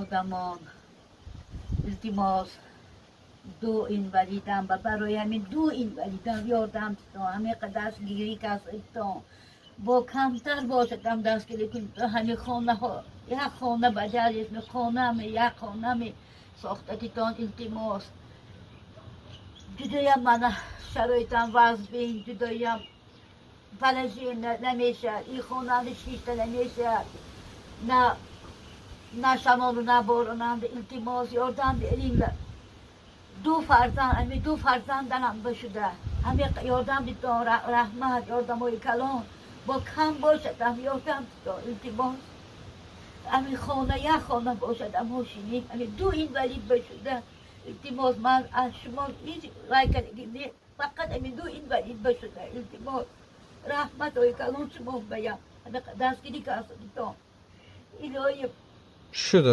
Одамон, илтимос, ду инвалидам ба барои ҳамин ду инвалидам ёрдам титон, ҳамин дастгирӣ каситон, бо камтар бошадам дастгирӣ кунед. Ҳамин хонаҳо, як хона ба ҷарисми хонами, як хонами сохта титон, илтимос. Ҷудоям мана шароитам вазбин, ҷудоям положение намешавад, ин хонани шишта намешавад, на шамолу на боронанд. Илтимос, ёрдам берингlar. Ду фарзанд, ами ду фарзанданам бошуда, ҳами ёрдам дитон, раҳмат, ёрдамои калон, бо кам бошадам ёрдам дитон, илтимос. Ами хона, як хона бошадам ҳошини, ами ду инвалид бошуда, илтимос. Ман аз шумо ҳеҷ вайкадаги не, фақат ами ду инвалид бошуда, илтимос, раҳматои калон шумо баям, ҳами дастгирӣ кардитон, илоҳи. Шуд.